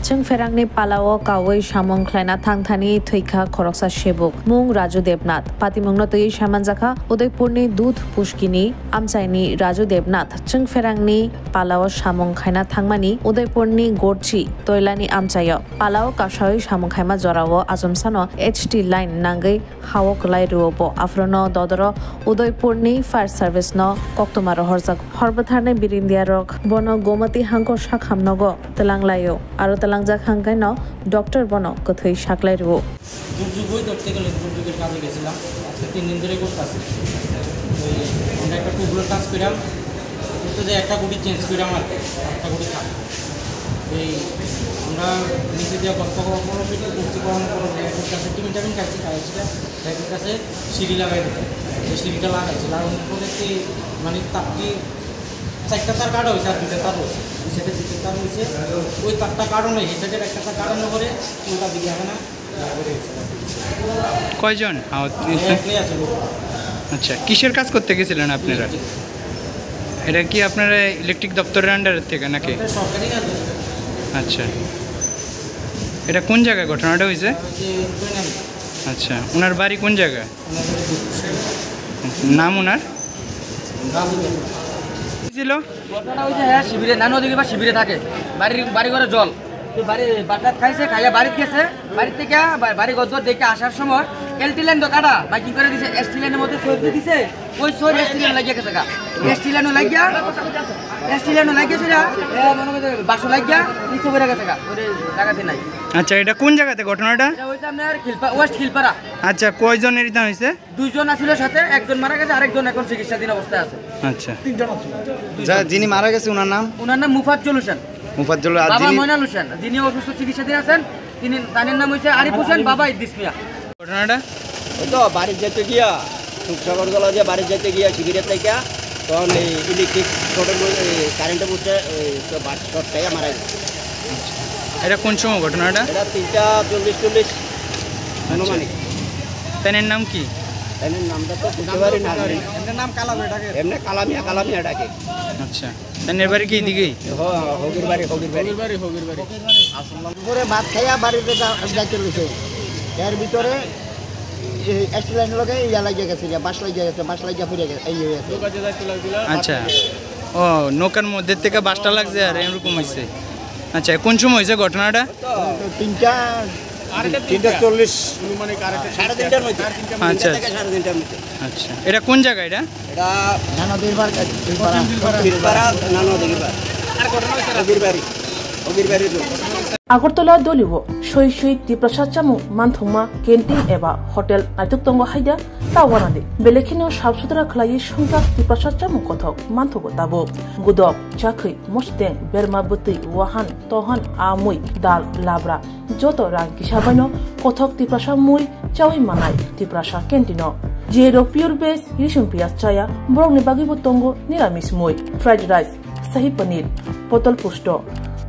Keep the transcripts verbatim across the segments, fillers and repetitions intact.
Chwngpherangni palao kaui samung khlaina thangthani thwikha khoroksa sebuk, mung Raju Debnath. Patimungno twiwi saimanjakha Udaipurni Dudh Pushkini amchaini Raju Debnath. Chwngpherangni palao samung khaina thangmani Udaipurni Gorchi Toilani amchaio. Palao kasaui samung khaima jorao achomsano H T line nangwi hao kwlai rwo bo. Aphuru no dodoro Udaipurni fire service no koktwma rohorjak. Horbwtharni birindiarok bono Gomati hangko sakham nogo twlang laio. Aro tlangjak hangkaino doctor bono kwthwi saklai rwo. দুর্যোগ ওই ধরতে গেলে দুর্যোগের কাজে গেছিলাম। আজকে তিন দিন ধরে করতেছি। ওই আমরা একটা টিউবওয়েল কাজ করাম, করতে যে একটা গুটি চেঞ্জ করাম আর কি, একটা গুটি থাক। এই আমরা নিচে দিয়ে গর্ত করার পর ফিটিং করছি, করানোর পর র্যাবের কাছে টিফিন টাফিন খাইছি, খাই সেটা র্যাবের কাছে সিঁড়ি লাগাই দিতাম। এই সিঁড়িটা লাগাইছি, লাগানোর পরে কি মানে তার কি চারটা তার কাটা হয়েছে আর দুইটা তার রয়েছে, দুই সাইডে দুইটা তার রয়েছে। ওই তারটা কাটানো, এই সাইডের একটা তার কাটানো করে উল্টা দিকে এখানে কয়জন আহত? আচ্ছা, কিসের কাজ করতে গেছিলেন আপনারা? এটা কি আপনারা ইলেকট্রিক দপ্তরের আন্ডারের থেকে নাকি? আচ্ছা, এটা কোন জায়গায় ঘটনাটা হয়েছে? আচ্ছা, ওনার বাড়ি কোন জায়গায়? নাম ওনার? ছিল? ঘটনা হয়েছে, হ্যাঁ, শিবিরে, নানু দিকে বা শিবিরে থাকে, বাড়ির, বাড়ি ঘরে জল। তো বাড়ি ভাত টাত খাইছে, খাইয়া বাড়িত গেছে। বাড়িত থেকে বা-, বাড়ি ঘর দুয়ার দেখে আসার সময় এলটি লাইন তো কাটা, বাইকিং করে দিছে, এসটি লাইনের মধ্যে সইতে দিছে। ওই সই এসটি লাইন লাগিয়ে গেছে গা। এসটি লাইনও লাগিয়া, এসটি লাইনও লাগিয়েছে না, এ, মনে করছে বাসও লাগিয়া নিচে পড়ে গেছে গা। ওই জায়গাতে নাই। আচ্ছা, এটা কোন জায়গাতে ঘটনাটা? এটা হয়েছে আপনার খিলপা-, ওয়েস্ট খিলপাড়া। আচ্ছা, কয়জনের এটা হয়েছে? দুইজন আছিল সাথে, একজন মারা গেছে, আরেকজন এখন চিকিৎসাধীন অবস্থায় আছে। আচ্ছা। তিনজন আছে। যা, যিনি মারা গেছে, ওনার নাম? ওনার নাম মুফাজ্জল হোসেন। মুফাজ্জল, আর বাবা যিনি ময়নাল হোসেন, যিনি অসুস্থ চিকিৎসাধীন আছেন, তিনি, তার নাম হচ্ছে আরিফ হোসেন, বাবা ইদ্রিস মিয়া। ঘটনাটা? ওই তো বাড়ির যেতে গিয়া, সুখসাগর গলা দিয়ে বাড়ির যেতে গিয়া শিবিরে থেকে তখন এই ইলেকট্রিক শর্টের মধ্যে, এই কারেন্টে বসে, এই তো বাস শর্ট খাইয়া মারা গেছে। এটা কোন সময় ঘটনাটা? এটা তিনটা চল্লিশ চল্লিশ আনুমানিক। তাইনের নাম কি? তাইনের নামটা তো বলতে পারি না আমি। এমনি নাম কালামিয়া ডাকে। এমনি কালামিয়া, কালামিয়া ডাকে। আচ্ছা, তাইনের বাড়ি কি এদিকেই? হ-, হগির বাড়ি, হগির বাড়ি। দুপুরে ভাত খাইয়া বাড়িতে যা-, যাইতে লইছে। এর ভিতরে এই অ্যাক্সিডেন্ট লগে ইয়া লাগিয়া গেছে, ইয়া বাস লাগিয়া গেছে, বাস লাগিয়া পড়ে গেছে, এই হয়ে গেছে। আচ্ছা। ও, নৌকার মধ্যে থেকে বাসটা লাগছে আর এরকম হয়েছে। আচ্ছা, কোন সময় হয়েছে ঘটনাটা? তিনটা, তিনটা চল্লিশ, সাড়ে তিনটার মধ্যে। আচ্ছা, আচ্ছা। সাড়ে তিনটার মধ্যে। আচ্ছা, এটা কোন জায়গা এটা? এটা নানা দুইবার, দুইবার। দুইবার, নানা দুইবার। হগির বাড়ি, হগির বাড়ি। Agartala doli o soi soi Tiprasa chamung manthokma canteen eba hotel naitok tongo haida ta wana de. Belai kheno sap sutra khlaiwi swngjak Tiprasa chamung kothok manthogo tabuk. Gudok, chakhwi, mosteng, berma bwtwi, wahan, tohan, amui, dal, labra, joto rang kisa baino kothok Tiprasa mui chawi manai Tiprasa canteen o. Jero pure veg, risum piyaj chaya, borokni bagwibo tongo niramis mui, fried rice, sahi paneer, potol pusto,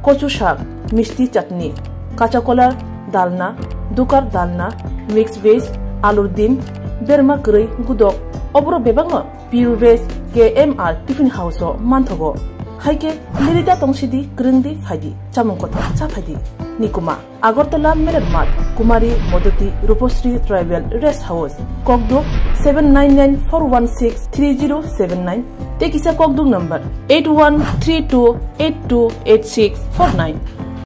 kochu sak, misti chutney, kacha kolar, dalna, dukar dalna, mix veg, alur dim, berma kwrwi, gudok, oborok bebakno Pure Veg K M R Tiffin House o manthogo. Haikhe lirida tongsidi, kwrwngdi, phaidi, chamung kothok cha phaidi. Nikuma, Agartala Merer Math, Kumari Modoti Rupasri Tribal Rest House, Kokduk seven nine nine four one six three zero seven nine, tei kisa Kokduk number eight one three two eight two eight six four nine.